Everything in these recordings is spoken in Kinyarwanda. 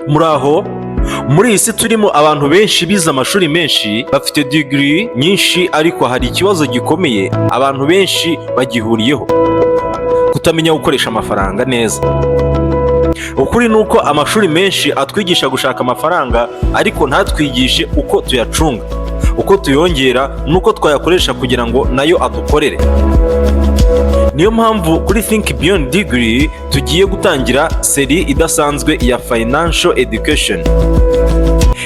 Muraho. Muri iyi si turimo, abantu benshi bize amashuri menshi, bafite degree nyinshi, ariko hari ikibazo gikomeye abantu benshi bagihuriyeho: kutamenya gukoresha amafaranga neza. Ukuri ni uko amashuri menshi atwigisha gushaka amafaranga, ariko ntatwigishe uko tuyacunga, uko tuyongera n'uko twayakoresha kugira ngo nayo adukorere. Niyo mpamvu kuri Think Beyond Degree tugiye gutangira série idasanzwe ya Financial Education.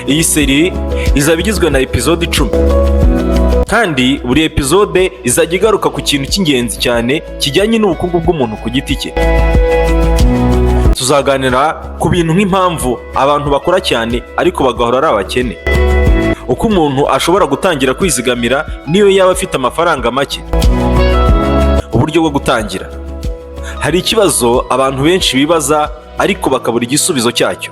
Iyi série izaba igizwe na episode 10, kandi buri episode izajya igaruka ku kintu cy'ingenzi cyane kijyanye n'ubukungu bw'umuntu ku giti cye. Tuzaganira ku bintu nk'impamvu abantu bakora cyane ariko bagahora ari abakene, uko umuntu ashobora gutangira kwizigamira niyo yaba afite amafaranga make, uburyo bwo gutangira. Hari ikibazo abantu benshi bibaza ariko bakabura igisubizo cyacyo: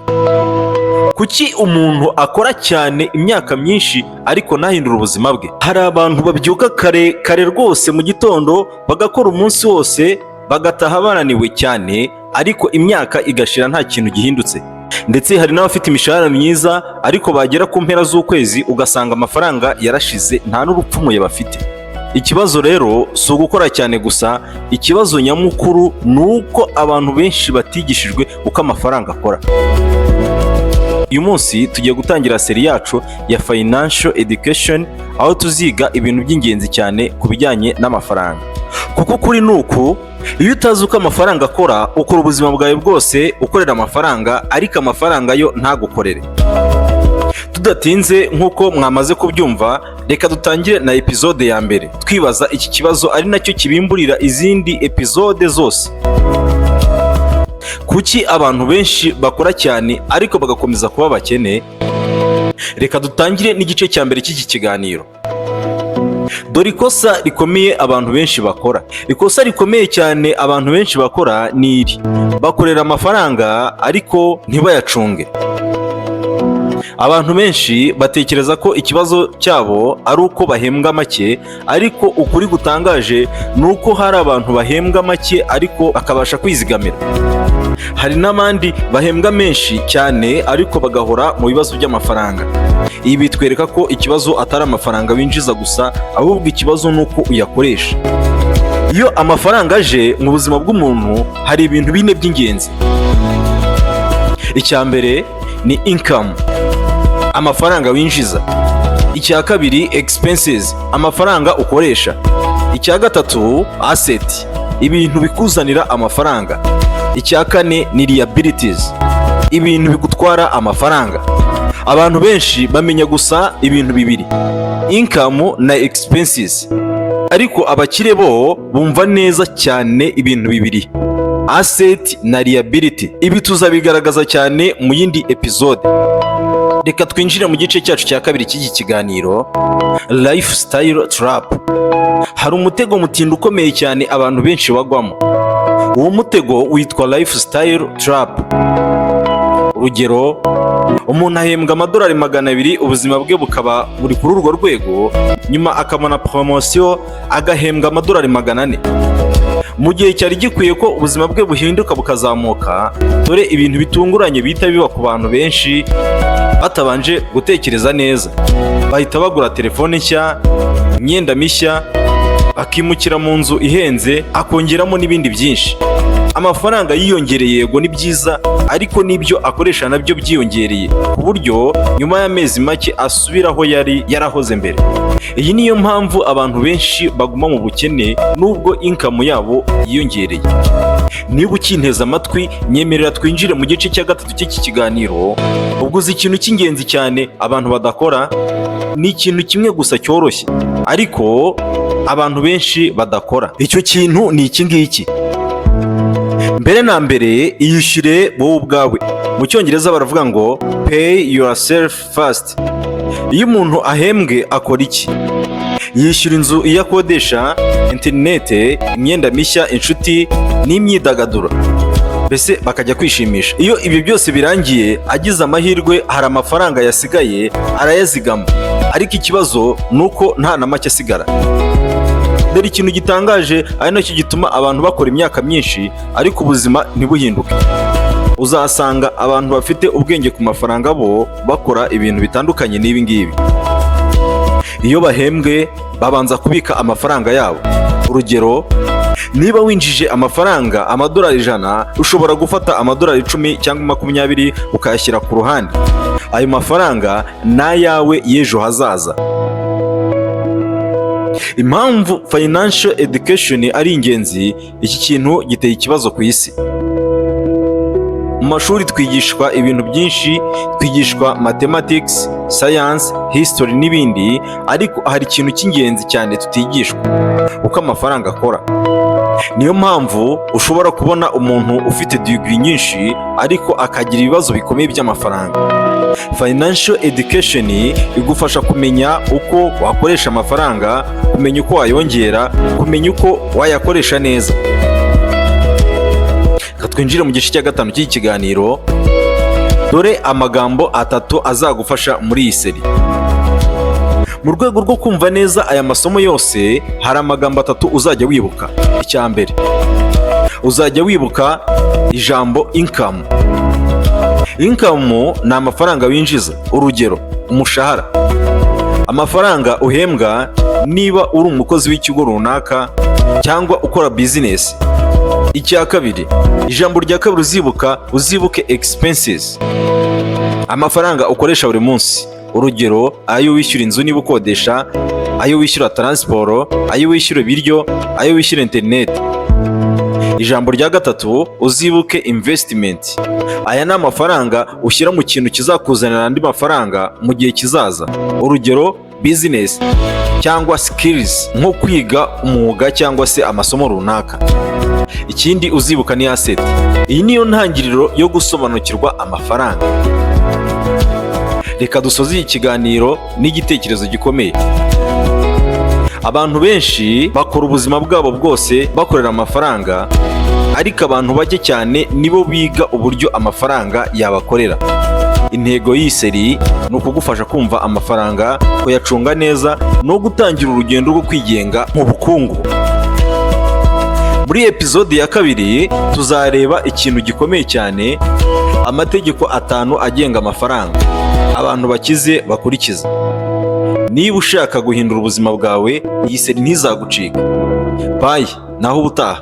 kuki umuntu akora cyane imyaka myinshi ariko ntahindure ubuzima bwe? Hari abantu babyuka kare kare rwose mu gitondo, bagakora umunsi wose, bagataha bananiwe cyane, ariko imyaka igashira nta kintu gihindutse. Ndetse hari n'abafite imishahara myiza, ariko bagera ku mpera z'ukwezi ugasanga amafaranga yarashize, nta n'urupfumuye bafite. Ikibazo rero si ugukora cyane gusa. Ikibazo nyamukuru ni uko abantu benshi batigishijwe uko amafaranga akora. Uyu munsi tugiye gutangira série yacu ya Financial Education, aho tuziga ibintu by'ingenzi cyane ku bijyanye n'amafaranga. Kuko ukuri ni uku: iyo utazi uko amafaranga akora, ukora ubuzima bwawe bwose ukorera amafaranga, ariko amafaranga yo ntagukorere. Tudatinze, nk'uko mwamaze kubyumva, reka dutangire na episode ya mbere twibaza iki kibazo, ari nacyo kibimburira izindi episode zose: kuki abantu benshi bakora cyane ariko bagakomeza kuba abakene? Reka dutangire n'igice cya mbere cy'iki kiganiro. Dore ikosa rikomeye abantu benshi bakora. Ikosa rikomeye cyane abantu benshi bakora ni iri: bakorera amafaranga ariko ntibayacunge. Abantu benshi batekereza ko ikibazo cyabo ari uko bahembwa make, ariko ukuri gutangaje ni uko hari abantu bahembwa make ariko bakabasha kwizigamira. Hari n'abandi bahembwa menshi cyane ariko bagahora mu bibazo by'amafaranga. Ibi bitwereka ko ikibazo atari amafaranga winjiza gusa, ahubwo ikibazo ni uko uyakoresha. Iyo amafaranga aje mu buzima bw'umuntu, hari ibintu bine by'ingenzi. Icya mbere ni income, amafaranga winjiza. Icya kabiri, expenses, amafaranga ukoresha. Icya gatatu, asset, ibintu bikuzanira amafaranga. Icya kane ni liabilities, ibintu bigutwara amafaranga. Abantu benshi bamenya gusa ibintu bibiri, income na expenses, ariko abakire bo bumva neza cyane ibintu bibiri, asset na liability. Ibi tuzabigaragaza cyane mu yindi episode. Reka twinjire mu gice cyacu cya kabiri cy'iki kiganiro, lifestyle trap. Hari umutego mutindi ukomeye cyane abantu benshi bagwamo. Uwo mutego witwa lifestyle trap. Urugero, umuntu ahembwa amadolari 200, ubuzima bwe bukaba buri kuri urwo rwego. Nyuma akabona promotion, agahembwa amadolari 400. Mu gihe cyari gikwiye ko ubuzima bwe buhinduka bukazamuka, dore ibintu bitunguranye bihita biba ku bantu benshi batabanje gutekereza neza: bahita bagura telefone nshya, imyenda mishya, bakimukira mu nzu ihenze, akongeramo n'ibindi byinshi. Amafaranga yiyongereye, yego ni byiza, ariko n'ibyo akoresha nabyo byiyongereye, ku buryo nyuma y'amezi make asubira aho yari yarahoze mbere. Iyi niyo mpamvu abantu benshi baguma mu bukene nubwo income yabo yiyongereye. Niba ukinteza amatwi, nyemerera twinjire mu gice cya gatatu cy'iki kiganiro. Ubwo uzi ikintu cy'ingenzi cyane abantu badakora? Ni ikintu kimwe gusa cyoroshye ariko abantu benshi badakora. Icyo kintu ni iki ngiki: mbere na mbere, iyishyure wowe ubwawe. Mu Cyongereza baravuga ngo "pay yourself first". Iyo umuntu ahembwe akora iki? Yishyura inzu iyo akodesha, interinete, imyenda mishya, inshuti n'imyidagaduro, mbese bakajya kwishimisha. Iyo ibyo byose birangiye, agize amahirwe hari amafaranga yasigaye, arayazigama. Ariko ikibazo ni uko nta na make asigara. Dore ikintu gitangaje, ari nacyo gituma abantu bakora imyaka myinshi ariko ubuzima ntibuhinduke. Uzasanga abantu bafite ubwenge ku mafaranga bo bakora ibintu bitandukanye n'ibi ngibi. Iyo bahembwe, babanza kubika amafaranga yabo. Urugero, niba winjije amafaranga amadolari 100, ushobora gufata amadolari 10 cyangwa 20 ukayashyira ku ruhande. Ayo mafaranga ni ayawe y'ejo hazaza. Impamvu financial education ari ingenzi: iki kintu giteye ikibazo ku isi. Mu mashuri twigishwa ibintu byinshi, twigishwa mathematics, science, history n'ibindi, ariko hari ikintu cy'ingenzi cyane tutigishwa: uko amafaranga akora. Niyo mpamvu ushobora kubona umuntu ufite degree nyinshi ariko akagira ibibazo bikomeye by'amafaranga. Financial education igufasha kumenya uko wakoresha amafaranga, kumenya uko wayongera, kumenya uko wayakoresha neza. Reka twinjire mu gice cya gatanu cy'iki kiganiro. Dore amagambo atatu azagufasha muri iyi série. Mu rwego rwo kumva neza aya masomo yose, hari amagambo atatu uzajya wibuka. Icya mbere, uzajya wibuka ijambo income. Income ni amafaranga winjiza, urugero umushahara, amafaranga uhembwa niba uri umukozi w'ikigo runaka cyangwa ukora business. Icya kabiri, ijambo rya kabiri uzibuka, uzibuke expenses, amafaranga ukoresha buri munsi. Urugero, ayo wishyura inzu niba ukodesha, ayo wishyura transport, ayo wishyura ibiryo, ayo wishyura interineti. Ijambo rya gatatu, uzibuke investment. Aya ni amafaranga ushyira mu kintu kizakuzanira andi mafaranga mu gihe kizaza. Urugero, business cyangwa skills, nko kwiga umwuga cyangwa se amasomo runaka. Ikindi uzibuka ni asset. Iyi niyo ntangiriro yo gusobanukirwa amafaranga. Reka dusoze iki kiganiro n'igitekerezo gikomeye. Abantu benshi bakora ubuzima bwabo bwose bakorera amafaranga, ariko abantu bake cyane nibo biga uburyo amafaranga yabakorera. Intego y'iyi série ni ukugufasha kumva amafaranga, kuyacunga neza no gutangira urugendo rwo kwigenga mu bukungu. Muri episode ya kabiri tuzareba ikintu gikomeye cyane: amategeko atanu agenga amafaranga abantu bakize bakurikiza. Niba ushaka guhindura ubuzima bwawe, iyi série ntizagucika. Bye, naho ubutaha.